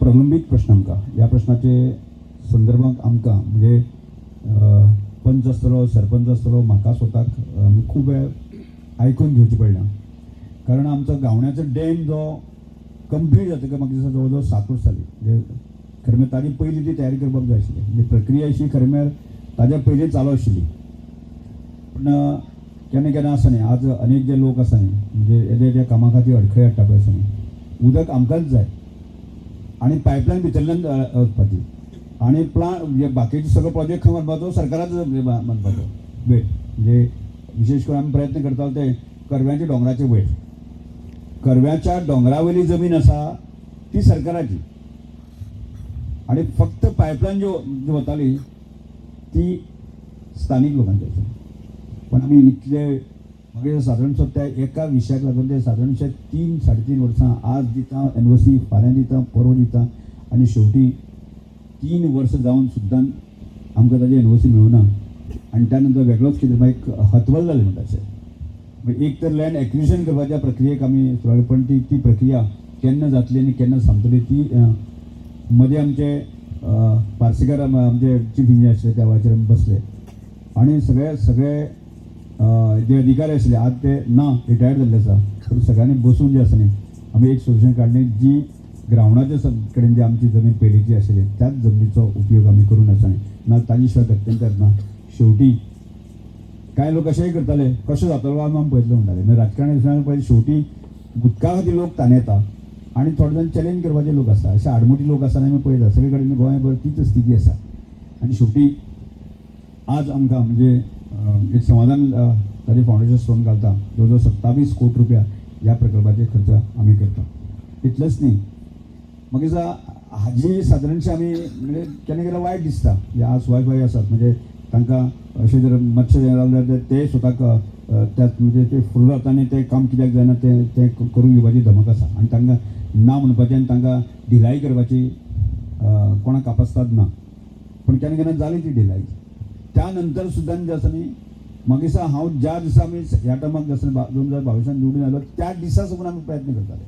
प्रलंबीत प्रश्न आमकां. ह्या प्रश्नाचे संदर्भात आमकां म्हणजे पंच आसतलो, सरपंच आसतलो, म्हाका स्वताक आमी खूब वेळ आयकून घेवचें पडलें, कारण आमचो गावण्याचो डॅम जो कंप्लीट जातकर म्हाका दिसता जवळ जवळ 7 वर्सां जाली. म्हणजे खरें म्हळ्यार ताजी पयलीं ती तयारी करपाक जाय आशिल्ली. म्हणजे प्रक्रिया अशी खरें म्हळ्यार ताज्या पयलीं चालू आशिल्ली. पूण केन्ना केन्ना आसा न्ही, आज अनेक जे लोक आसा न्ही, म्हणजे येदे येद्या कामा खातीर अडखळे हाडटा पळय आसा न्ही. उदक आमकांच जाय आनी पायपलायन भितरल्यान वचपाची आनी प्लांट, म्हणजे बाकीचे सगळो प्रोजेक्ट खंय बांदपाचो? सरकाराच बांदपाचो वयर. म्हणजे विशेश करून आमी प्रयत्न करताले ते करव्याच्या दोंगराचे वयर. करव्याच्या दोंगरा वयली जमीन आसा ती सरकाराची आनी फक्त पायपलायन ज्यो जी वताली ती स्थानीक लोकांची आसा. पण आमी इतले मागीर सादारणसो त्या एका विशयाक लागून ते सादारणशे 3-3.5 वर्सां, आज दिता एनओसी, फाल्यां दिता, परवां दिता आनी शेवटी 3 वर्सां जावन सुद्दां आमकां ताजी एनओसी मेळूना. आनी त्या नंतर वेगळोच कितें मागीर हतबल जालें म्हणटा अशें. मागीर एक तर लँड एक्विजिशन करपाच्या प्रक्रियेक आमी सुरवात, पण ती ती प्रक्रिया केन्ना जातली आनी केन्ना सोंपतली ती मदीं आमचे पार्सेकर आमचे चीफ इंजिनियर आशिल्ले, त्या वेळाचेर आमी बसले आनी सगळे सगळे जे अधिकारी आशिल्ले, आज ते ना, रिटायर्ड जाल्ले आसा, पूण सगळ्यांनी बसून जे आसा न्ही, आमी एक सोल्युशन काडलें. जी ग्रावंडाच्या कडेन जी आमची जमीन पयलींची आशिल्ली, त्याच जमनीचो उपयोग आमी करून आसा न्ही, ना ताजी शिवाय गत्यंतर ना. शेवटी कांय लोक अशेंय करताले, कशें जातलो आमी पळयतले म्हणटाले. मागीर राजकारणी दिसना पळय, शेवटी उदका खातीर लोक ताणेता आनी थोडे जाण चॅलेंज करपाचे लोक आसा, अशे आडमुटी लोक आसा आनी आमी पळयता सगळे कडेन गोंयभर तीच स्थिती आसा. आनी शेवटी आज आमकां म्हणजे एक समाधान, ताजें फावंडेशन स्टोन घालता. जवळ जवळ 27 कोटी रुपया ह्या प्रकल्पाचे खर्च आमी करता. इतलेंच न्ही, मागीर हाजी सादारणशें आमी म्हणजे केन्ना केन्ना वायट दिसता. म्हणजे आज सुभाष भाई आसात, म्हणजे तांकां अशें जर मातशें जाल्यार ते स्वताक त्यात म्हणजे ते फुडें जाता आनी तें काम कित्याक जायना तें तें करून घेवपाची धमक आसा आनी तांकां ना म्हणपाचें आनी तांकां ढिलाई करपाची कोणाक कापस्ताद ना. पूण केन्ना केन्ना जाली ती ढिलाई, त्या नंतर सुद्दां जें आसा न्ही, मागीर दिसा हांव ज्या दिसा आमी ह्या टर्माक जे आसा 2022 निवडून आयलो, त्या दिसा साकून आमी प्रयत्न करताले.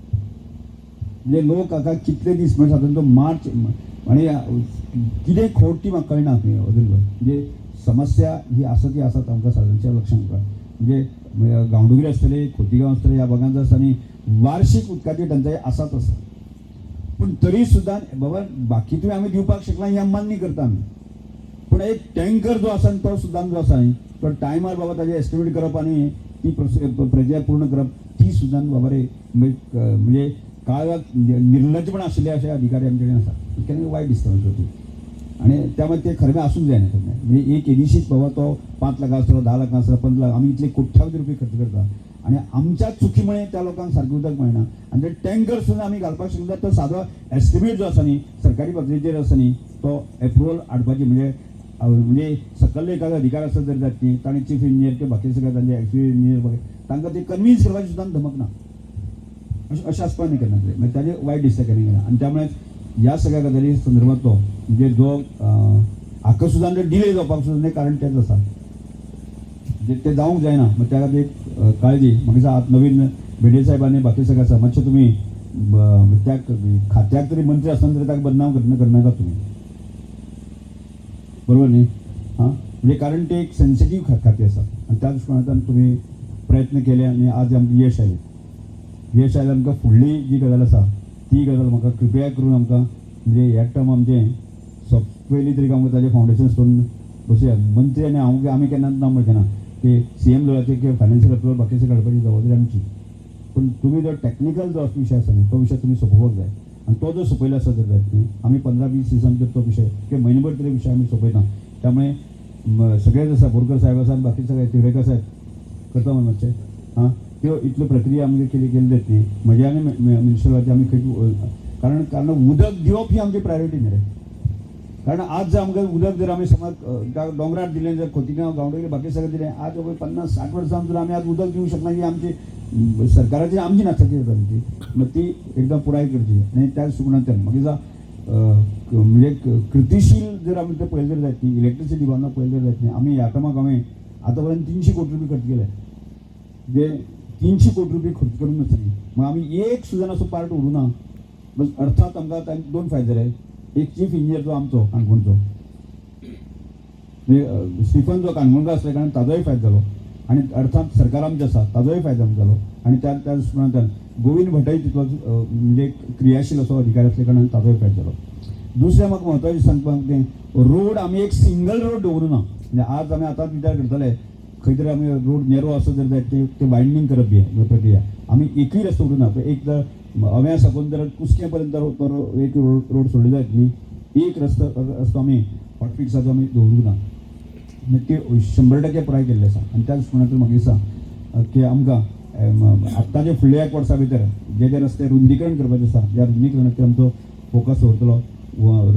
म्हणजे लोक आतां कितले दीस, म्हणजे सादारण तो मार्च आनी कितें खोट ती म्हाका कळना अजून. म्हणजे समस्या ही आसा ती आसा आमकां सादारणच्या लक्षांत उरता. म्हणजे म्हणजे गांवडोंगरी आसतले, खोतीगांव आसतले, ह्या भागांत आसता न्ही, वार्षिक उदकाची टंचाई आसाच आसा. पूण तरी सुद्दां बाबा बाकी तुमी आमी दिवपाक शकना हें मान्य करता आमी, पूण एक टँकर जो आसा न्ही, तो सुद्दां जो आसा न्ही, तो टायमार बाबा ताजें एस्टिमेट करप आनी ती प्रक्रिया पूर्ण करप, ती सुद्दां बाबा रे म्हणजे म्हणजे काळाक निर्लज्जपण आशिल्ले अशे अधिकारी आमचे कडेन आसा. केन्ना वायट दिसता ती आनी त्यामुळे ते खरें आसूंक जायना खरें. म्हणजे एक एदिशीच बाबा तो 5 लाखां आसतलो, 10 लाखां आसतलो, 15 लाख, आमी इतले कोट्यावधी रुपये खर्च करता आनी आमच्या चुकीमुळे त्या लोकांक सारकें उदक मेळना आनी ते टँकर सुद्दां आमी घालपाक शकना. तो सादो एस्टिमेट जो आसा न्ही, सरकारी पातळीचेर आसा न्ही, तो एप्रुवल हाडपाची म्हणजे म्हणजे सकल्ले एखादो अधिकार आसत जर जात न्ही, ताणें चीफ इंजिनियर किंवा बाकी सगळे तांचे एक्झिक्युटीव इंजिनियर, तांकां ते कन्विन्स करपाची सुद्दां धमक ना. अशें अशें आसपाक न्ही केन्ना तरी. मागीर ताजें वायट दिसता केन्ना केन्ना. आनी त्यामुळे ह्या सगळ्या गजाली संदर्भात तो म्हणजे जो हाका सुद्दां डिले जावपाक सुद्दां कारण तेंच आसा. म्हणजे ते जावंक जायना, मग त्या खातीर काळजी. म्हाका आतां नवीन भेंडे साहेबांनी बाकी सगळें आसा, मातशें तुमी त्या खात्याक तरी मंत्री आसतना तरी ताका बदनाम करनाका तुमी, बरोबर न्ही? हां, म्हणजे कारण ते एक सेन्सिटीव खातें आसा आनी त्या दृश्टिकोनांतल्यान तुमी प्रयत्न केले आनी आज आमकां यश आयलें. यश आयलें. आमकां फुडली जी गजाल आसा ती गजाल म्हाका कृपया करून आमकां म्हणजे ह्या टर्म आमचें पयलीं तरी आमकां ताजें फावंडेशन स्टोन बसया. मंत्री आनी हांव आमी केन्नाच ना म्हणचें ना की सीएम लेवलाचेर किंवा फायनान्शियल अप्रुवल बाकी सगळें काडपाची जबाबदारी आमची, पूण तुमी जो टॅक्निकल जो विशय आसा न्ही, तो विशय तुमी सोंपोवपाक जाय. आनी तो जर सोंपयलो आसत जर जायत न्ही, आमी 15-20 दिसां भितर तो विशय किंवा म्हयनोभर तरी विशय आमी सोंपयता. त्यामुळे सगळेच आसा, बोरकर साहेब आसा आनी बाकी सगळे तिवरेकर साहेब करता मरे मातशें. हां, त्यो इतल्यो प्रक्रिया आमगे केली केली जात न्ही म्हज्या आनी मिनिस्टराची आमी खंय, कारण कारण उदक दिवप ही आमची प्रायोरिटी न्ही रे. कारण आज जर आमकां उदक जर आमी समज दोंगरार दिलें जर, खोतीगांव, गांवडोंगरी, बाकी सगळें दिलें, आज 50-60 वर्सां जर आमी आज उदक दिवंक शकना, ही आमची सरकाराची आमची नाचाची जाता ती. मग ती एकदम पुराय करची आनी त्या दृश्टिकोनांतल्यान मागीर म्हणजे कृतीशील जर आमी ते पळयलें जर जायत न्ही, इलेक्ट्रिसिटी बांदप पळयलें जर जायत न्ही, आमी ह्या टर्माक हांवें आतां पर्यंत 300 कोटी रुपये खर्च केले. म्हणजे 300 कोटी रुपये खर्च करून आसा न्ही, मग आमी एक सुद्दां असो पार्ट उरूं ना. बस अर्थात आमकां तांचे दोन फायदे जाले. एक चीफ इंजिनियर जो आमचो काणकोणचो, म्हणजे स्टिफन जो काणकोणकार आसल्या कारणान ताजोय फायदो जालो आनी अर्थात सरकार आमचें आसा ताजोय फायदो आमकां जालो. आनी त्या त्या दृश्टीकोनांतल्यान गोविंद भटय तितलोच म्हणजे क्रियाशील असो अधिकारी असल्या कारणान ताजोय फायदो जालो. दुसरें म्हाका म्हत्वाचें सांगपाक तें रोड आमी एक सिंगल रोड दवरूं ना. म्हणजे आज आमी आतां विचार करतले खंय तरी आमी रोड नेरो आसा जर जायत ते वायंडींग करप ही प्रक्रिया आमी एकूय रस्तो उरूं ना. एक जर अव्या साकून जर कुस्कें पर्यंत तो एक रोड सोडलो जायत न्ही, एक रस्तो रस्तो आमी हॉटफिक्साचो आमी दवरूंक ना. म्हणजे ते 100% पुराय केल्ले आसा. आनी त्या दृश्टीकोनांतल्यान म्हाका दिसता की आमकां आत्तांचे फुडल्या एक वर्सा भितर जे जे रस्ते रुंदीकरण करपाचें आसा, ज्या रुंदीकरणाचेर आमचो फोकस दवरतलो,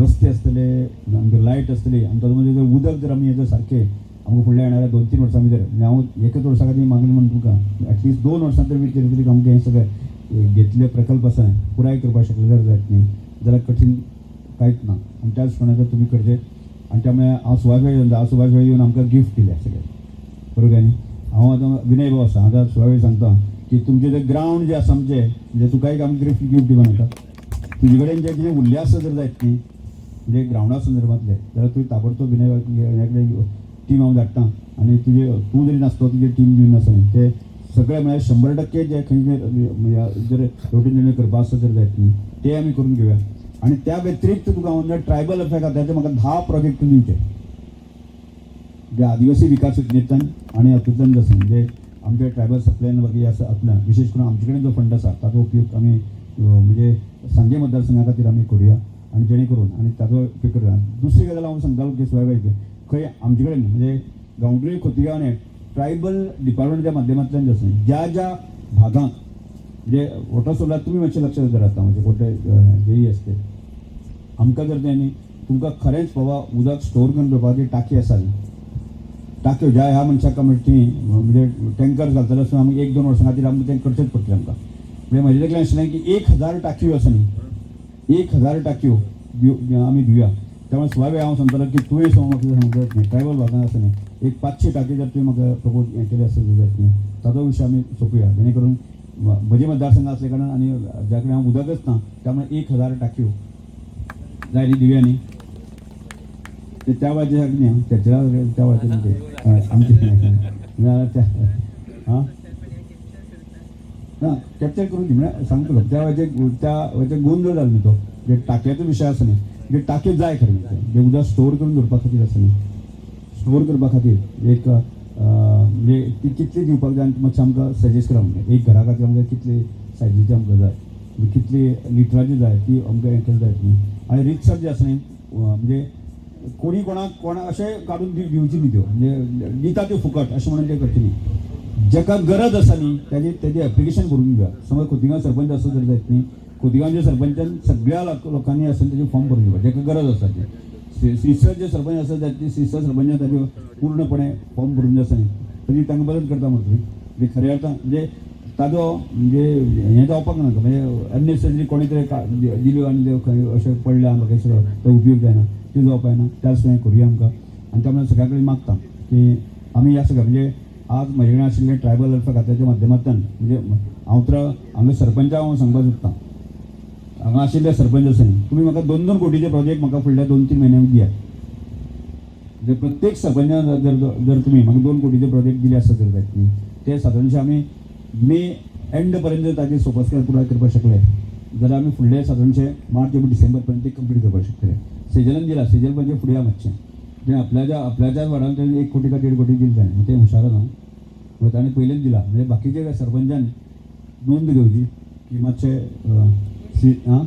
रस्ते आसतले, आमकां लायट आसतली आनी तातूंत मदीं जर उदक जर आमी हें जर सारकें आमकां फुडल्या येणाऱ्या 2-3 वर्सां भितर, म्हणजे हांव एकच वर्सा खातीर मागणी म्हण तुमकां एटलिस्ट 2 वर्सां तरी कितें तरी आमकां हें सगळें घेतले प्रकल्प आसा पुराय करपाक शकले जर जायत न्ही जाल्यार कठीण कांयच ना. आनी त्या दृश्टीकोनांतल्यान तुमी करचें. आनी त्यामुळे हांव सुभाष भाई येवन, सुभाष भाई येवन आमकां गिफ्ट दिलें सगळें, बरोबर काय न्ही. हांव आतां विनय भाव आसा, आतां सुभाष भाई सांगता की तुमचें जें ग्रावंड जें आसा आमचें, म्हणजे तुकाय आमकां गिफ्ट गिफ्ट दिवं नाका, तुजे कडेन जें कितें उरलें आसा जर जायत न्ही म्हणजे ग्रावंडा संदर्भांतलें जाल्यार तुवें ताबडतोब विनय कडेन टीम हांव धाडटा आनी तुजे तूं जरी नासतो तुजी टीम दिवन आसा न्ही ते सगळे म्हळ्यार 100% जे खंय जर रोटीन करपा आसा जर जायत न्ही ते आमी करून घेवया. आनी त्या व्यतिरिक्त तुका हांव ट्रायबल वेलफेअर खात्याचे म्हाका 10 प्रोजेक्ट दिवचे, जे आदिवासी विकास योजनेंतल्यान आनी हातूंतल्यान आसा, म्हणजे आमचे ट्रायबल सप्लायन बाकी आसा आपल्या विशेष करून आमचे कडेन जो फंड आसा ताचो उपयोग आमी म्हणजे सांगे मतदारसंघा खातीर आमी करुया आनी जेणे करून आनी ताचो उपयोग करुया. दुसरी गजाल हांव सांगतालो की सुभाष भाई खंय आमचे कडेन म्हणजे गांवडोंगरी खोतिगांव ट्रायबल डिपार्टमेंटच्या माध्यमांतल्यान जे आसा ज्या ज्या भागांत म्हणजे वॉटर सोडल्यार तुमी मातशें लक्ष धरात, म्हणजे कोटे जेई आसते आमकां जर तें न्ही तुमकां खरेंच बाबा उदक स्टोर करून दवरपाची टाकी आसा न्ही, टाक्यो ज्या ह्या मनशाक ती म्हणजे टँकर घालतले आसून आमी 1-2 वर्सां खातीर आमकां तें करचेंच पडटलें आमकां. म्हणजे म्हजे तकल्यान आशिल्लें की 1000 टाकयो आसा न्ही, 1000 टाकयो आमी दिवया. त्यामुळे सुभाष हांव सांगतालो की तुवें समज म्हाका सांगता न्ही ट्रायबल भागांत आसा न्ही एक 500 टाकी जर तुवें म्हाका प्रपोज हें केलें आसत जायत न्ही ताचो विशय आमी सोंपूया, जेणे करून म्हजे मतदारसंघ आसल्या कारणान आनी ज्या कडेन हांव उदकच ना त्यामुळे 1000 टाकयो जाय न्ही दिवया न्ही. ते त्या वेळाचे न्ही चर्चा त्या वेळाचे न्ही ते आमचे त्या हां ना कॅप्चर करून दी म्हळ्यार सांगतलो त्या वेळाचे त्या वेळाचे गोंदळ जालो न्ही तो म्हणजे टाकयेचो विशय आसा न्ही, म्हणजे टाकयो जाय खरें म्हणजे जे उदक स्टोर करून दवरपा खातीर आसा न्ही, स्टोर करपा खातीर एक म्हणजे ती कितली दिवपाक जाय आनी मातशें आमकां सजेस्ट करा, म्हणजे एक घरा खातीर आमकां कितली सायजीची आमकां जाय, म्हणजे कितली लिटराची जाय ती आमकां हें केलें जायत न्ही. आनी रितसर जे आसा न्ही म्हणजे कोणी कोणाक कोणाक अशें काडून दिवची न्ही त्यो, म्हणजे दिता त्यो फुकट अशें म्हणून ते करचे न्ही. जेका गरज आसा न्ही ताजी तेजें एप्लिकेशन भरून घेवया. समज खोतिगांव सरपंच आसा जर जायत न्ही, खोतिगांवच्या सरपंचान सगळ्या लोकांनी आसा तेजे फॉर्म भरून घेवपाक जेका गरज आसा ते. श्रीसर जे सरपंच आसा जायत न्ही, श्रीसर सरपंचान ताजे पूर्णपणे फॉर्म भरून जे आसा न्ही ताजी तांकां मदत करता म्हणटा तुमी. म्हणजे खऱ्या अर्थान म्हणजे ताजो म्हणजे हें जावपाक नाका, म्हणजे अननेसेसरी कोणी तरी दिल्यो आनी त्यो खंय अशें पडल्या आमकां सगळो तो उपयोग जायना, त्यो जावपाक जायना. त्या सुद्दां करुया आमकां. आनी त्या सगळ्या कडेन मागता की आमी ह्या सगळ्या म्हणजे आज म्हजे कडेन आशिल्लें ट्रायबल वेलफेअर खात्याच्या माध्यमांतल्यान म्हणजे हांव तर हांगा सरपंचाक हांव सांगपाक सोदता, हांगा आशिल्ले सरपंच आसा न्ही तुमी म्हाका 2-2 कोटीचे प्रोजेक्ट म्हाका फुडल्या 2-3 म्हयन्यांक दियात. म्हणजे प्रत्येक सरपंचान जर जर तुमी म्हाका 2 कोटीचे प्रोजेक्ट दिले आसत जर जायत न्ही ते सादारणशे आमी मे एंड पर्यंत ताजे सोपस्कार पुराय करपाक शकले जाल्यार आमी फुडले सादारणशे मार्च डिसेंबर पर्यंत ते कंप्लीट करपाक शकतले. सेजलान दिला, सेजल म्हणजे फुडें मातशें तें आपल्याच्या आपल्याच्याच वाडान तेणें 1 कोटी का 1.5 कोटी दिले ताणें, ते हुशार आसा मागीर ताणें पयलींच दिला. म्हणजे बाकीचे सरपंचान नोंद घेवची की मातशें आं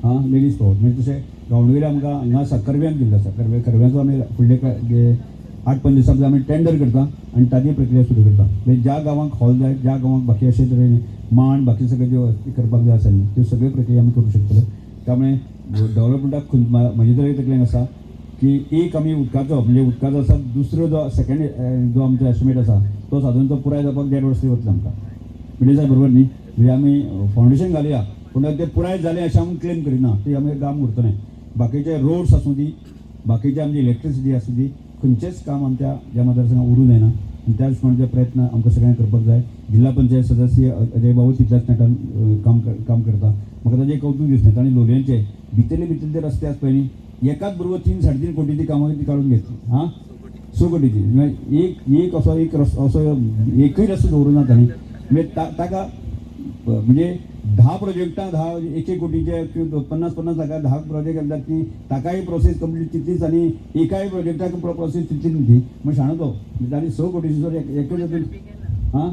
आं लेडीज पावर म्हणजे तशें गांवडोंगरी आमकां हांगा कर्व्यान दिल्लो आसा. कर्व्याचो आमी फुडले 8-5 दिसां भितर आमी टेंडर करता आनी ताजी प्रक्रिया सुरू करता. म्हणजे ज्या गांवांक हॉल जाय, ज्या गांवांक बाकी अशे तरेन मांड बाकी सगळे ज्यो करपाक जाय आसा न्ही त्यो सगळ्यो प्रक्रिया आमी करूं शकतले. त्यामुळे डेव्हलपमेंटाक म्हजे तरी तकलेन आसा की एक आमी उदकाचो म्हणजे उदकाचो आसा, दुसरो जो सेकंड जो आमचो एस्टिमेट आसा तो सादारण तो पुराय जावपाक 1.5 वर्स वतलें आमकां. म्हणजे सायब बरोबर न्ही, म्हणजे आमी फावंडेशन घालया पूण तें पुराय जालें अशें आमी क्लेम करिना, ती आमी काम उरतलें. बाकीचे रोड्स आसूं दी, बाकीचे आमची इलेक्ट्रिसिटी आसूं दी, खंयचेंच काम आमच्या ह्या मतदारसंघात उरूं जायना आनी त्या दृश्टीकोनाचे प्रयत्न आमकां सगळ्यांक करपाक जाय. जिल्हा पंचायत सदस्य अजय बाबू तितल्याच नेटान काम काम करता. म्हाका ताजें कौतूक दिसलें. ताणें लोलयेंचे भितरले भितरले ते रस्ते आसा पळय न्ही, एकाच बरोबर 3-3.5 कोटीची कामां ती काडून घेतली. हां, 6 कोटीची म्हणजे एक एक असो एक रस्तो असो एकूय रस्तो दवरूं ना ताणें. म्हणजे ताका म्हणजे 10 प्रोजेक्टां 10 1-1 कोटीचे किंवा 50-50 लाखां 10 प्रोजेक्ट घालतात ती ताकाय प्रोसेस कंप्लीट तितलीच आनी एकाय प्रोजेक्टाक प्रोसेस तितलीच न्ही ती. मग शाणो तो म्हणजे ताणें 6 कोटीची जर एकच हां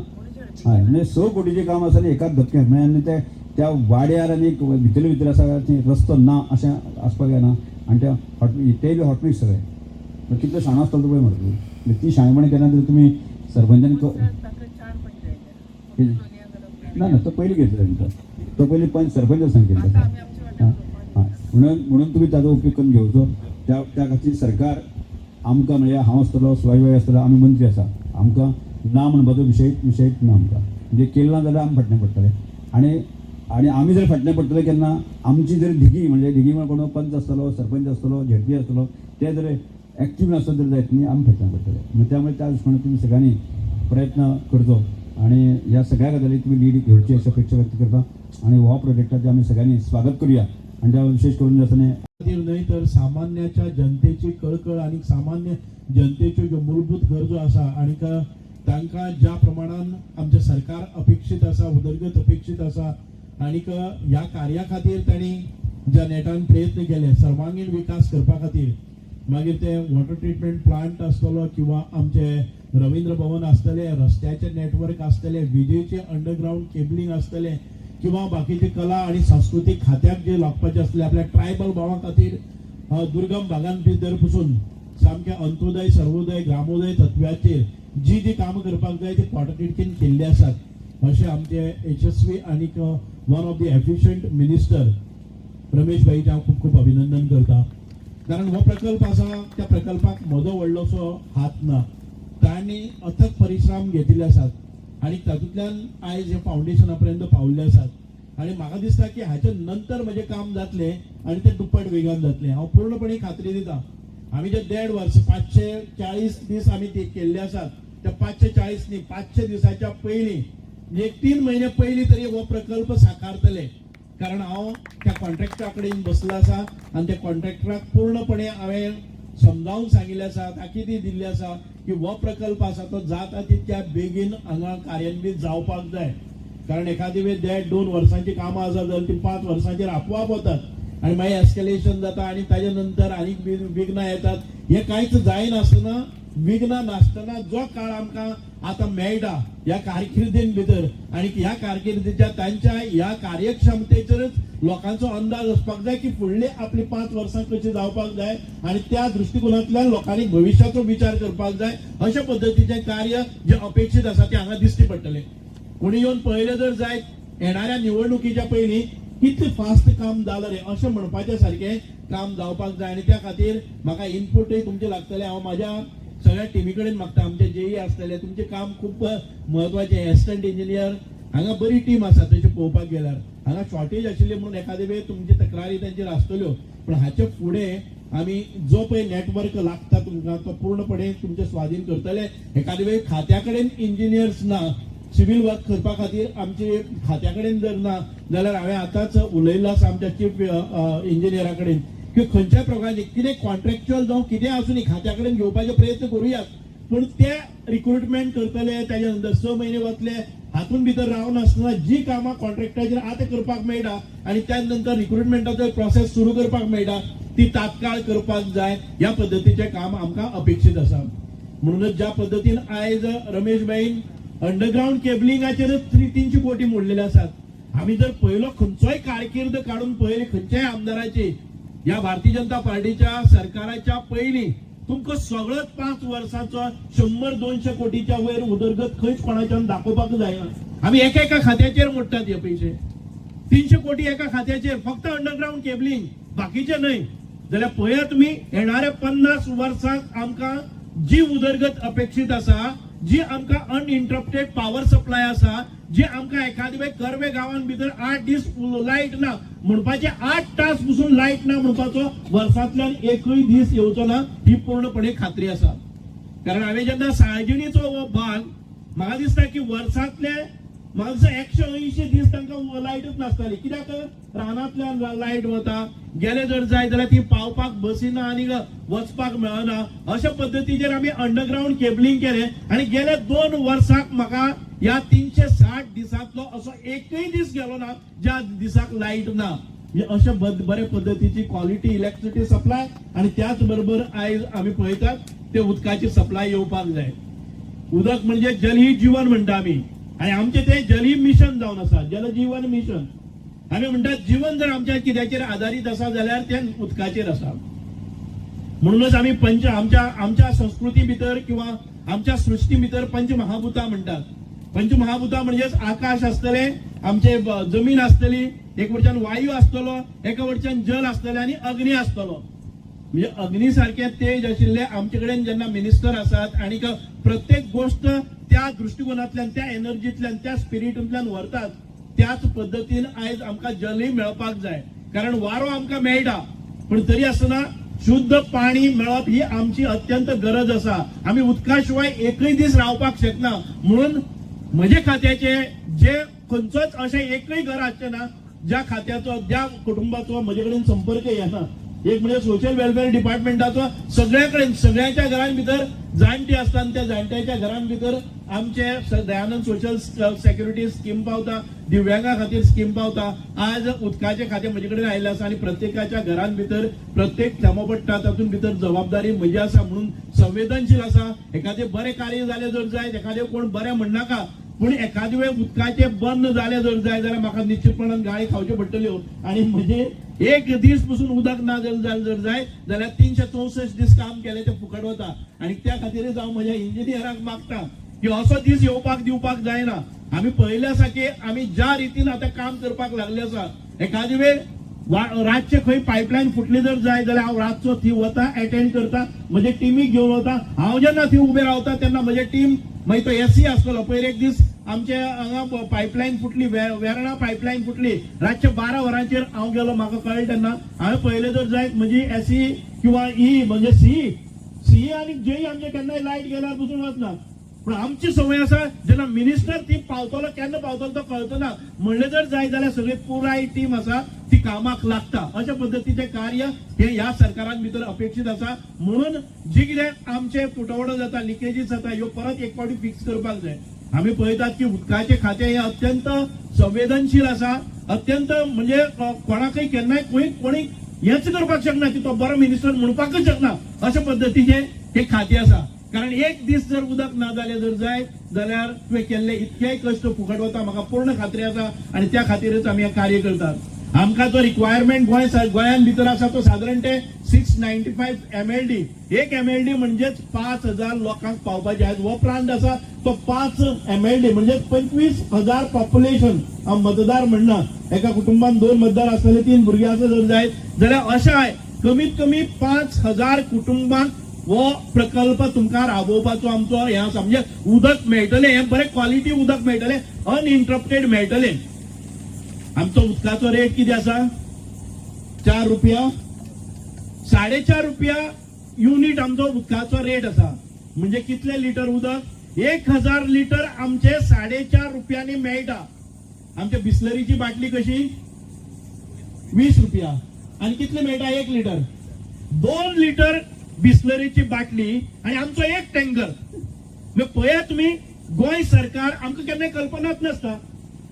हय म्हणजे 6 कोटीचें काम आसा आनी एकाच धपक्याक म्हणजे आनी ते त्या वाड्यार आनी एक भितरले भितर आसा थंय रस्तो ना अशें आसपाक जायना. आनी त्या हॉट ते बी हॉटमिक्स सगळें कितलो शाणो आसतलो तो पळय मरे तूं. म्हणजे ती शाणेपणी केन्ना तरी तुमी सरपंचान ना ना तो पयलीं घेतलो तांकां, तो पयलीं पंच सरपंच सांगितलं. हां हां म्हणून म्हणून तुमी ताजो उपयोग करून घेवचो. त्या त्या खातीर सरकार आमकां म्हणजे हांव आसतलो, सुभाष आसतलो, आमी मंत्री आसा, आमकां ना म्हणपाचो विशयच ना आमकां. म्हणजे केलें ना जाल्यार आमी फाटल्यान पडटले आनी आनी आमी जर फाटल्यान पडटले केन्ना आमची जर धिगी म्हणजे धिगी म्हळ्यार कोण पंच आसतलो, सरपंच आसतलो, झेडपी आसतलो, ते जर एक्टीव नासत जर जायत न्ही आमी फाटल्यान पडटले. म्हणजे त्यामुळे त्या दृश्टीकोनान तुमी सगळ्यांनी प्रयत्न करचो आनी ह्या सगळ्या गजाली तुमी लीड घेवची अशी अपेक्षा व्यक्त करता. आनी हो प्रोजेक्टाचें आमी सगळ्यांनी स्वागत करूया आनी त्या विशेष करून आसा न्ही खातीर न्हय तर सामान्याच्या जनतेची कळकळ आनी सामान्य जनतेच्यो ज्यो मूलभूत गरजो आसा आनी तांकां ज्या प्रमाणान आमचें सरकार अपेक्षीत आसा, उदरगत अपेक्षीत आसा आनीक ह्या कार्या खातीर तांणी ज्या नेटान प्रयत्न केले सर्वांगीण विकास करपा खातीर, मागीर ते वॉटर ट्रिटमेंट प्लांट आसतलो किंवा आमचे रवींद्र भवन आसतलें, रस्त्याचें नेटवर्क आसतलें, विजेचें अंडरग्रावंड केबलिंग आसतलें किंवा बाकीचे कला आनी सांस्कृतीक खात्याक जे लागपाचे आसले आपल्या ट्रायबल भावां खातीर दुर्गम भागान भितर पसून सामकें अंत्योदय, सर्वोदय, ग्रामोदय तत्वाचेर जी जी कामां करपाक जाय ती पोटतिडकीन केल्ली आसात. अशें आमचे यशस्वी आनीक one of the efficient minister Ramesh भाईचें हांव खूब खूब अभिनंदन करता. कारण हो प्रकल्प आसा त्या प्रकल्पाक म्हजो व्हडलोसो हात ना, तांणी अथक परिश्रम घेतिल्ले आसात आनी तातूंतल्यान आयज हे फावंडेशना पर्यंत पावल्ले आसात. आनी म्हाका दिसता की हाच्या नंतर म्हजें काम जातलें आनी तें दुप्पट वेगान जातलें. हांव पूर्णपणे खात्री दिता. आमी जे 1.5 वर्स 540 दीस आमी ते केल्ले आसात त्या 540 न्ही 500 दिसाच्या पयलीं म्हणजे एक 3 म्हयने पयलीं तरी हो प्रकल्प साकारतले. कारण हांव त्या कॉन्ट्रॅक्टरा कडेन बसलो आसा आनी त्या कॉन्ट्रॅक्टराक पूर्णपणे हांवें समजावन सांगिल्लें आसा, ताकिदी दिल्ली आसा की हो प्रकल्प आसा तो जाता तितक्या बेगीन हांगा कार्यान्वीत जावपाक जाय. कारण एखादी वेळ 1.5-2 वर्सांची कामां आसा जाल्यार ती 5 वर्सांचेर आपोआप वतात आनी मागीर एस्केलेशन जाता आनी ताजे नंतर आनीक विघ्नां येतात. हें कांयच जायनासतना, विघ्नां नासतना जो काळ आमकां आतां मेळटा ह्या कारकिर्दीन भितर आनी ह्या कारकिर्दीच्या तांच्या ह्या कार्यक्षमतेचेरच लोकांचो अंदाज आसपाक जाय की फुडली आपली 5 वर्सां कशी जावपाक जाय आनी त्या दृश्टिकोनांतल्यान लोकांनी भविश्याचो विचार करपाक जाय. अशा पद्दतीचें कार्य जें अपेक्षीत आसा तें हांगा दिश्टी पडटलें. कोणी येवन पळयलें जर जायत येणाऱ्या निवडणुकीच्या पयलीं कितलें फास्ट काम जालां रे अशें म्हणपाचें सारकें काम जावपाक जाय. आनी त्या खातीर म्हाका इनपुटूय तुमचें लागतलें. हांव म्हाज्या सगळ्या टिमी कडेन मागता, आमचे जेई आसतले, तुमचें काम खूब म्हत्वाचें. एसिस्टंट इंजिनियर हांगा बरी टीम आसा. तशें पळोवपाक गेल्यार हांगा शॉर्टेज आशिल्ली म्हणून एखादे वेळ तुमची तक्रारी तांचेर आसतल्यो, पूण हाचे फुडें आमी जो पळय नेटवर्क लागता तुमकां तो पूर्णपणे तुमचे स्वाधीन करतले. एखादे वेळ खात्या कडेन इंजिनियर्स ना, सिवील वर्क करपा खातीर आमचे खात्या कडेन जर ना जाल्यार हांवें आतांच उलयल्लो आसा आमच्या चीफ इंजिनियरा कडेन की खंयच्याय प्रकारचे कितें कॉन्ट्रॅक्च्युअल जावं कितें आसूं न्ही खात्या कडेन घेवपाचे प्रयत्न करुयात, पूण ते रिक्रुटमेंट करतले ताच्या नंतर 6 म्हयने वतले हातून भितर रावनासतना जी कामां कॉन्ट्रॅक्टाचेर आतां करपाक मेळटा आनी त्या नंतर रिक्रुटमेंटाचो प्रोसेस सुरू करपाक मेळटा ती तात्काळ करपाक जाय. ह्या पद्दतीचें काम आमकां अपेक्षीत आसा. म्हणूनच ज्या पद्दतीन आयज रमेश भाईन अंडरग्रावंड केबलिंगाचेरच 300 कोटी मोडलेले आसात. आमी जर पयलो खंयचोय कारकीर्द काडून पळयली खंयच्याय आमदाराची ह्या भारतीय जनता पार्टीच्या सरकाराच्या पयलीं तुमकां सगळोच 5 वर्सांचो 100-200 कोटीच्या वयर उदरगत खंयच कोणाच्यान दाखोवपाक जायना. आमी एका एका खात्याचेर मोडटात हे पयशे, 300 कोटी एका खात्याचेर फक्त अंडरग्रावंड केबलिंग, बाकीचे न्हय. जाल्यार पळया तुमी येणाऱ्या 50 वर्सांक आमकां जी उदरगत अपेक्षीत आसा, जी आमकां अनइंटरप्टेड पावर सप्लाय आसा, जी आमकां एखादे वेळ कर्वे गांवान भितर 8 दीस लायट ना म्हणपाचे, 8 तास पसून लायट ना म्हणपाचो वर्सांतल्यान एकूय दीस येवचो ना ही पूर्णपणे खात्री आसा. कारण हांवें जेन्ना साळजिणीचो हो भाग म्हाका दिसता की वर्सांतले म्हाका दिसता 180 दीस तांकां लायटच नासताली. कित्याक रानांतल्यान लायट वता, गेले जर जाय जाल्यार ती पावपाक बसी ना आनी वचपाक मेळना. अशा पद्दतीचेर आमी अंडरग्रावंड केबलिंग केलें आनी गेल्या 2 वर्सांक म्हाका ह्या 360 दिसांतलो असो एकय दीस गेलो ना ज्या दिसाक लायट ना. म्हणजे अशा बरे पद्दतीची क्वॉलिटी इलेक्ट्रिसिटी सप्लाय आनी त्याच बरोबर आयज आमी पळयतात ते उदकाची सप्लाय येवपाक जाय. उदक म्हणजे जल ही जीवन म्हणटा आमी आनी आमचें तें जल ही मिशन जावन आसा, जल जीवन मिशन. आमी म्हणटात जीवन जर आमच्या कित्याचेर आदारीत आसा जाल्यार तें उदकाचेर आसा. म्हणूनच आमी आमच्या आमच्या संस्कृती भितर किंवा आमच्या सृश्टी भितर पंचमहाभूतां म्हणटात. पंचमहाभूतां म्हणजेच आकाश आसतलें, आमचे जमीन आसतली, एक वटच्यान वायू आसतलो, एका वटच्यान जल आसतलें आनी अग्नी आसतलो. म्हणजे अग्नी सारकें तेज आशिल्ले आमचे कडेन जेन्ना मिनिस्टर आसात आनी प्रत्येक गोश्ट त्या दृश्टिकोनांतल्यान, त्या एनर्जींतल्यान, त्या स्पिरिटूंतल्यान व्हरतात, त्याच पद्दतीन आयज आमकां जलय मेळपाक जाय. कारण वारो आमकां मेळटा पूण तरी आसतना शुद्ध पाणी मेळप ही आमची अत्यंत गरज आसा. आमी उदका शिवाय एकय दीस रावपाक शकना. म्हणून म्हजे खात्याचे जे खंयचोच अशें एकय घर आसचें ना ज्या खात्याचो, ज्या कुटुंबाचो म्हजे कडेन संपर्क येना. एक म्हणजे सोशल वेलफेअर डिपार्टमेंटाचो सगळ्या कडेन सगळ्यांच्या घरां भितर जाणटी आसता आनी त्या जाणट्यांच्या घरां भितर आमचे दयानंद सोशल सेक्युरिटी स्कीम पावता, दिव्यांगा खातीर स्कीम पावता. आज उदकाचें खातें म्हजे कडेन आयिल्लें आसा आनी प्रत्येकाच्या घरां भितर प्रत्येक थेंबो पडटा तातूंत भितर जबाबदारी म्हजी आसा म्हणून संवेदनशील आसा. एखादें बरें कार्य जालें जर जायत, एखादें कोण बरें म्हणनाका, पूण एखादे वेळ उदकाचें बंद जालें जर जाय जाल्यार म्हाका निश्चितपणान गाळी खावच्यो पडटल्यो. आनी म्हजे एक दीस पसून उदक ना जर जालें जर जाय जाल्यार 364 दीस काम केलें तें फुकट वता. आनी त्या खातीरच हांव म्हज्या इंजिनियरांक मागता की असो दीस येवपाक दिवपाक जायना. आमी पळयलें आसा की आमी ज्या रितीन आतां काम करपाक लागले आसा, एखादे वेळ रातचे खंय पायपलायन फुटली जर जाय जाल्यार हांव रातचो थंय वता, एटेंड करता, म्हजे टिमीक घेवन वता. हांव जेन्ना थंय उबें रावता तेन्ना म्हजे टीम मागीर तो एसी आसतलो. पयर एक दीस आमचे हांगा पायपलायन फुटली, वेर्णा पायपलायन फुटली, रातचे 12 वरांचेर हांव गेलो. म्हाका कळ्ळें तेन्ना हांवें पळयलें जर जायत म्हजी एसी किंवा ई म्हणजे सी सी आनी जेई आमचे केन्नाय लायट गेल्यार पसून वचना. पूण आमची संवय आसा जेन्ना मिनिस्टर ती पावतलो केन्ना पावतलो तो कळचो ना म्हणलें जर जाय जाल्यार सगळी पुराय टीम आसा ती कामाक लागता. अशा पद्दतीचें कार्य हें ह्या सरकारान भितर अपेक्षीत आसा. म्हणून जी कितें आमचे तुटवडो जाता, लिकेजीस जाता, ह्यो परत एक फावटी फिक्स करपाक जाय. आमी पळयतात की उदकाचें खातें हें अत्यंत संवेदनशील आसा, अत्यंत म्हणजे कोणाकय केन्नाय कोणी हेंच करपाक शकना की तो बरो मिनिस्टर म्हणपाकच शकना अशा पद्दतीचें हें खातें आसा. कारण एक दीस जर उदक ना जालें जर जाय जाल्यार तुवें केल्ले इतकेय कश्ट फुकट वता, म्हाका पूर्ण खात्री आसा. आनी त्या खातीरच आमी हें कार्य करतात. आमकां जो रिक्वायरमेंट गोंयान भितर आसा तो सादारण ते 695 MLD. एक MLD म्हणजेच 5000 लोकांक पावपाचें. आयज हो प्रांत आसा तो 5 MLD म्हणजे 25,000 पॉप्युलेशन. हांव मतदार म्हणना, एका कुटुंबान 2 मतदार आसतले, 3 भुरगीं आसा जर जायत जाल्यार अशें कमीत कमी 5000 कुटुंबांक हो प्रकल्प तुमकां राबोवपाचो आमचो हें आसा. म्हणजे उदक मेळटलें, हें बरें क्वॉलिटी उदक मेळटलें, अनइंटरप्टेड मेळटलें. आमचो उदकाचो रेट कितें आसा? 4 रुपया, 4.5 रुपया युनिट आमचो उदकाचो रेट आसा. म्हणजे कितले लिटर उदक? 1000 लिटर आमचे 4.5 रुपयांनी मेळटा. आमच्या बिस्लरीची बाटली कशी 20 रुपया आनी कितले मेळटा? 1 लिटर. 2 लिटर बिस्लरीची बाटली आनी आमचो एक टँकर. पळयात तुमी, गोंय सरकार आमकां केन्ना कल्पनाच नासता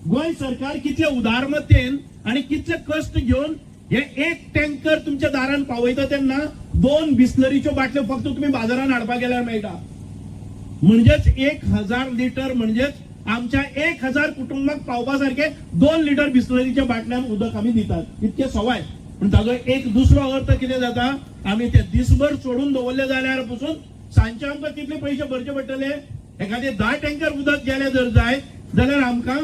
गोंय सरकार कितले उदारमतेन आनी कितले कश्ट घेवन हे एक टँकर तुमच्या दारान पावयता तेन्ना 2 बिस्लरीच्यो बाटल्यो फक्त तुमी बाजारान हाडपाक गेल्यार मेळटा. म्हणजेच 1000 लिटर म्हणजेच आमच्या 1000 कुटुंबाक पावपा सारखे 2 लिटर बिस्लरीच्या बाटल्यान उदक आमी दितात, इतके सवाय. पूण ताजो एक दुसरो अर्थ कितें जाता, आमी ते दिसभर सोडून दवरले जाल्यार पसून सांजचे आमकां कितले पयशे भरचे पडटले? एखादे 10 टँकर उदक गेले जर जाय जाल्यार आमकां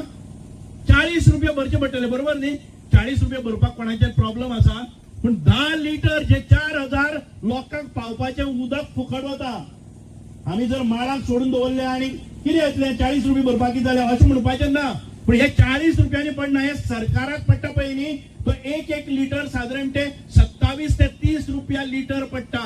40 रुपया भरचे पडटले, बरोबर न्ही? 40 रुपया भरपाक कोणाचे प्रॉब्लम आसा, पूण 10 लिटर जे 4000 लोकांक पावपाचें उदक फुकट वता. आमी जर माडाक सोडून दवरले आनी कितें येतलें 40 रुपया भरपाक कितें जालें अशें म्हणपाचें ना. पूण हे 40 रुपयांनी पडना, हे सरकाराक पडटा पळय न्ही, तो एक एक लिटर सादारण ते 27 ते 30 रुपया लिटर पडटा,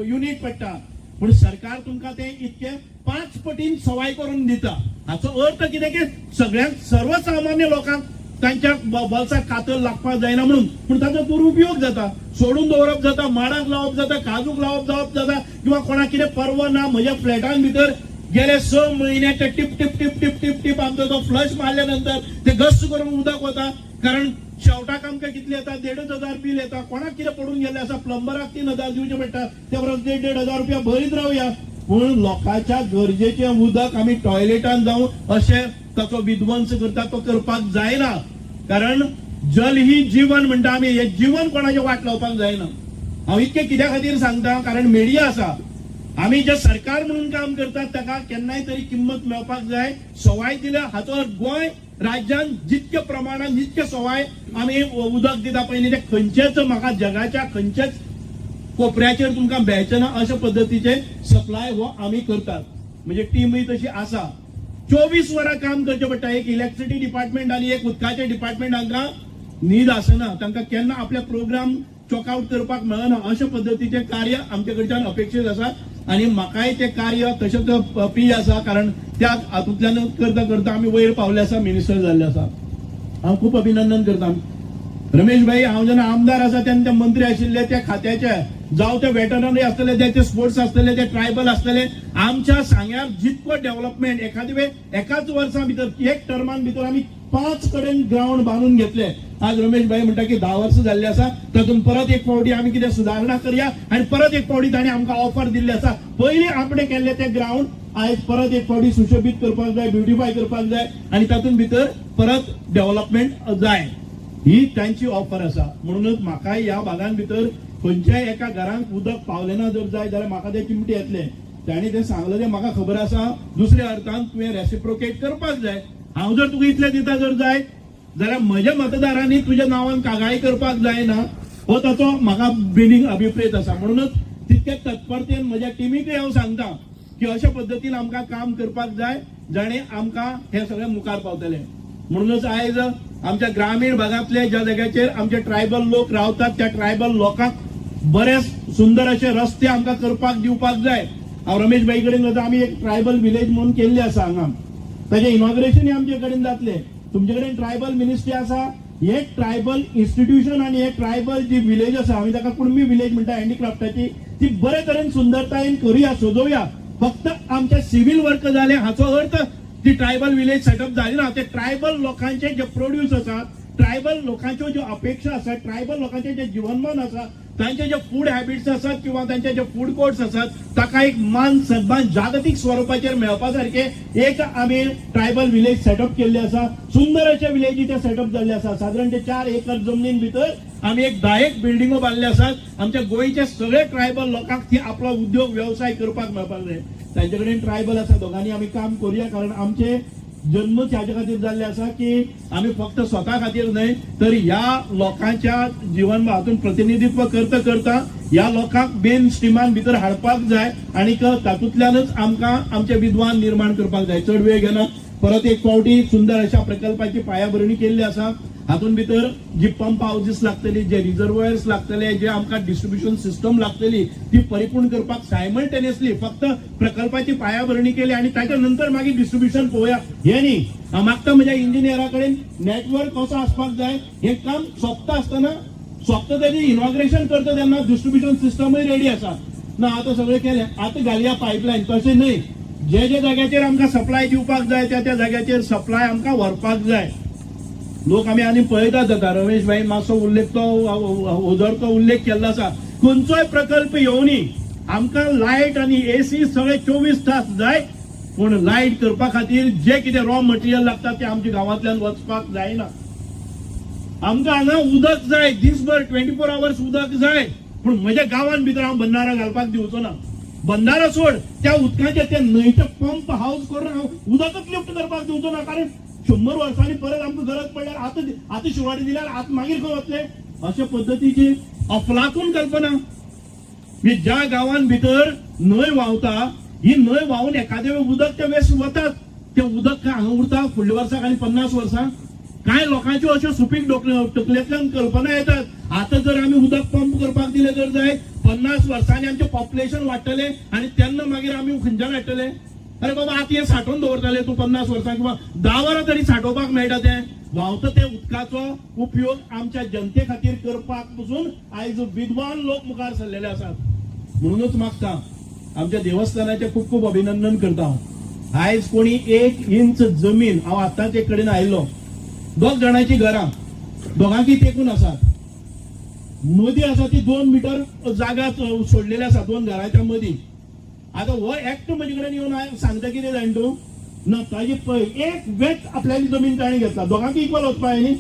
युनिट पडटा. पूण सरकार तुमकां ते इतके 5 पटीन सवाय करून दिता. हाचो अर्थ कितें की सगळ्यांक सर्वसामान्य लोकांक तांच्या बोल्साक कातर लागपाक जायना म्हणून, पूण ताचो दुरुपयोग जाता, सोडून दवरप जाता, माडाक लावप जाता, काजूक लावप जावप जाता किंवा कोणाक कितें पर्वा ना. म्हज्या फ्लॅटान भितर गेले 6 म्हयने ते tip tip tip tip tip tip आमचो तो फ्लश मारल्या नंतर ते गस्त करून उदक वता. कारण शेवटाक आमकां कितले येता, 1,500 बील येता. कोणाक कितें पडून गेल्लें आसा, प्लंबराक 3,000 दिवचे पडटा, त्या परस 1,500-1,500 रुपया भरीत रावया. पूण लोकांच्या गरजेचें उदक आमी टॉयलेटान जावं अशें ताचो विध्वंस करता, तो करपाक जायना. कारण जल ही जीवन म्हणटा आमी, हें जीवन कोणाचें वाट लावपाक जायना. हांव इतकें कित्या खातीर सांगता, कारण मिडिया आसा, आमी जे सरकार म्हणून काम करतात ताका केन्नाय तरी किंमत मेळपाक जाय. सवाय दिल्या हाचो अर्थ गोंय राज्यान जितके प्रमाणान जितके सवाय आमी उदक दिता पळय न्ही, ते खंयचेच म्हाका जगाच्या खंयच्याच कोपऱ्याचेर तुमकां मेळचें ना अशा पद्दतीचे सप्लाय हो आमी करतात. म्हणजे टीमूय तशी आसा. 24 वरां काम करचें पडटा. एक इलेक्ट्रिसिटी डिपार्टमेंट आनी एक उदकाचें डिपार्टमेंट हांकां न्हीद आसना, तांकां केन्ना आपले प्रोग्राम चॉकआउट करपाक मेळना अशा पद्दतीचें कार्य आमचे कडच्यान अपेक्षीत आसा. आनी म्हाकाय तें कार्य तशेंच पी आसा, कारण त्या हातूंतल्यान करता करता आमी वयर पावले आसा, मिनिस्टर जाल्ले आसा. हांव खूब अभिनंदन करता रमेश भाई. हांव जेन्ना आमदार आसा तेन्ना ते मंत्री आशिल्ले त्या खात्याचे, जावं ते वेटरनरी आसतले, ते स्पोर्ट्स आसतले, ते ट्रायबल आसतले. आमच्या सांग्यार जितको डेव्हलपमेंट एखादी वेळ एकाच वर्सां भितर एक टर्मान भितर आमी 5 कडेन ग्रावंड बांदून घेतले. आज रमेश भाई म्हणटा की 10 वर्सां जाल्ली आसा, तातूंत परत एक फावटी आमी कितें सुदारणा करया आनी परत एक फावटी ताणें आमकां ऑफर दिल्ली आसा. पयलीं आपणें केल्लें तें ग्रावंड आयज परत एक फावटी सुशोबीत करपाक जाय, ब्युटिफाय करपाक जाय आनी तातूंत भितर परत डेव्हलपमेंट जाय, ही तांची ऑफर आसा. म्हणूनच म्हाकाय ह्या भागान भितर खंयच्याय एका घरांत उदक पावलें ना जर जाय जाल्यार म्हाका ते चिमटे येतले. तांणी तें सांगलें तें म्हाका खबर आसा. दुसऱ्या अर्थान तुवें रेसिप्रोकेट करपाक जाय. हांव जर तुका इतलें दिता जर जाय जाल्यार म्हज्या मतदारांनी तुज्या नांवान कागाळी करपाक जायना, हो ताचो म्हाका मिनींग अभिप्रेत आसा. म्हणूनच तितके तत्परतेन म्हज्या टिमीकय हांव सांगता की अशा पद्दतीन आमकां काम करपाक जाय जाणें आमकां हें सगळें मुखार पावतलें. म्हणूनच आयज आमच्या ग्रामीण भागांतले ज्या जाग्याचेर आमचे ट्रायबल लोक रावतात त्या ट्रायबल लोकांक बरे सुंदर अशे रस्ते आमकां करपाक दिवपाक जाय. हांव रमेश भाई कडेन वता, आमी एक ट्रायबल विलेज म्हणून केल्ली आसा हांगा, ताजें इनॉग्रेशन आमचे कडेन जातलें. तुमचे कडेन ट्रायबल मिनिस्ट्री आसा, हे ट्रायबल इन्स्टिट्यूशन आनी हे ट्रायबल जी विलेज आसा आमी ताका कुणबी विलेज म्हणटा हँडीक्राफ्टाची, ती बरे तरेन सुंदरतायेन करुया, सजोवया. फक्त आमचे सिव्हील वर्क जालें हाचो अर्थ ती ट्रायबल विलेज सेटअप जाली ना. ते ट्रायबल लोकांचे जे प्रोड्यूस आसा, ट्रायबल लोकांच्यो ज्यो अपेक्षा आसा, ट्रायबल लोकांचे जे जीवनमान आसा, तांचे जे फूड हॅबिट्स आसात किंवा तांचे जे फूड कोर्ट्स आसात ताका एक मान सन्मान जागतीक स्वरुपाचेर मेळपा सारके एक आमी ट्रायबल विलेज सेटअप केल्ले आसा. सुंदर अशे विलेजी ते सेटअप जाल्ले आसा. सादारण ते 4 एकर जमनीन भितर आमी एक 10 बिल्डिंगो बांदले आसात. आमच्या गोंयचे सगळे ट्रायबल लोकांक ती आपलो उद्योग वेवसाय करपाक मेळपाक जाय. तांचे कडेन ट्रायबल आसा, दोगांनी आमी काम करुया. कारण आमचे जन्मच हाजे खातीर जाल्ले आसा की आमी फक्त स्वता खातीर न्हय तर ह्या लोकांच्या जिवन हातून प्रतिनिधित्व करता करता ह्या लोकांक मेन स्ट्रिमान भितर हाडपाक जाय आनी तातूंतल्यानच आमकां आमचे विद्वान निर्माण करपाक जाय. चड वेळ घेना, परत एक फावटी सुंदर अशा प्रकल्पाची पायाभरणी केल्ली आसा. हातून भितर जी पंप हावजीस लागतली, जे रिजर्वयर्स लागतले, जे आमकां डिस्ट्रिब्युशन सिस्टम लागतली ती परिपूर्ण करपाक सायमल्टेनियसली फक्त प्रकल्पाची पायाभरणी केली आनी ताच्या नंतर मागीर डिस्ट्रिब्युशन पळोवया हें न्ही. हांव मागता म्हज्या इंजिनियरा कडेन नेटवर्क कसो आसपाक जाय हें काम सोंपता आसतना, सोंपता तेजी इनॉग्रेशन करता तेन्ना डिस्ट्रिब्युशन सिस्टमूय रेडी आसा ना. आतां सगळें केलें, आतां घालया पायपलायन, तशें न्हय. जे जे जाग्याचेर आमकां सप्लाय दिवपाक जाय त्या त्या जाग्याचेर सप्लाय आमकां व्हरपाक जाय. लोक आमी आनी पळयतात आतां रमेश भाई मातसो उल्लेख तो ओझरचो उल्लेख केल्लो आसा. खंयचोय प्रकल्प येवनी आमकां लायट आनी एसी सगळे 24 तास जाय, पूण लायट करपा खातीर जे कितें रॉ मटेरियल लागता तें आमच्या गांवांतल्यान वचपाक जायना. आमकां हांगा उदक जाय, दीसभर 24 आवर्स उदक जाय, पूण म्हज्या गांवान भितर हांव बंदारा घालपाक दिवचो ना. बंदारा सोड, त्या उदकाचें ते न्हंयचें पंप हावस करून हांव उदकच लिफ्ट करपाक दिवचो ना. कारण 100 वर्सांनी परत आमकां गरज पडल्यार आतां आतां शिवाडी दिल्यार आतां मागीर खंय वतले? अशे पद्दतीची अफलातून कल्पना. म्हणजे ज्या गांवान भितर न्हंय व्हांवता, ही न्हंय व्हांवून एखादे वेळ उदक ते वेस्ट वतात, ते उदक काय हांगा उरता फुडल्या वर्साक आनी 50 वर्सां? कांय लोकांच्यो अश्यो सुपीक तकलेंतल्यान कल्पना येतात. आतां जर आमी उदक पंप करपाक दिलें जर जाय, 50 वर्सांनी आमचें पॉप्युलेशन वाडटलें आनी तेन्ना मागीर आमी खंयच्यान हाडटले? अरे बाबा, आतां हें सांठोवन दवरताले तूं 50 वर्सां किंवा 10 वरां तरी सांठोवपाक मेळटा तें व्हांवता ते उदकाचो उपयोग आमच्या जनते खातीर करपाक पसून आयज विद्वान लोक मुखार सरलेले आसात. म्हणूनच मागता, आमच्या देवस्थानाचें खूब खूब अभिनंदन करता हांव. आयज कोणी 1 इंच जमीन, हांव आतांच एक कडेन आयिल्लो, 2 जाणांची घरां दोगांकी तेकून आसात, मदीं आसा ती 2 मिटर जागा सोडलेली आसा 2 घराच्या मदीं. आतां हो एक्ट म्हजे कडेन येवन सांगता कितें जाण तूं ना, ताजी पळय एक वेट आपल्याली जमीन ताणें घेतला, दोगांकी इक्वल वचपा न्ही.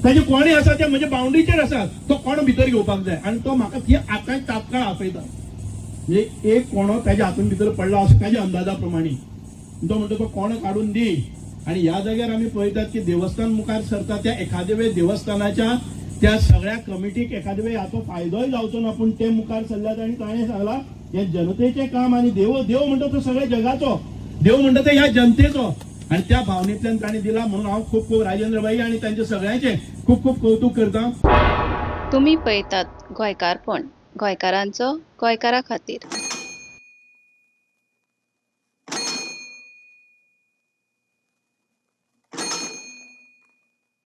ताजे कोणे आसा ते म्हजे बाउंड्रीचेर आसा, तो कोणो भितर घेवपाक जाय आनी तो म्हाका ती आतां तात्काळ आपयता. म्हणजे एक कोणो ताज्या हातून भितर पडला असो ताज्या अंदाजा प्रमाणे तो म्हणटा तो कोणो काडून दी. आनी ह्या जाग्यार आमी पळयतात की देवस्थान मुखार सरता त्या एखादे वेळ देवस्थानाच्या त्या सगळ्या कमिटीक एखादे वेळ हाचो फायदोय जावचो ना, पूण ते मुखार सरल्यात आनी ताणें सांगलां हें जनतेचें काम आनी देव देव म्हणटा तो सगळ्या जगाचो, देव म्हणटा ते ह्या जनतेचो, आनी त्या भावनेंतल्यान ताणें दिला. म्हणून हांव खूब खूब राजेंद्र भाई आनी तांचे सगळ्यांचें खूब खूब कौतूक करता. तुमी पळयतात गोंयकारपण, गोंयकारांचो गोंयकारा खातीर.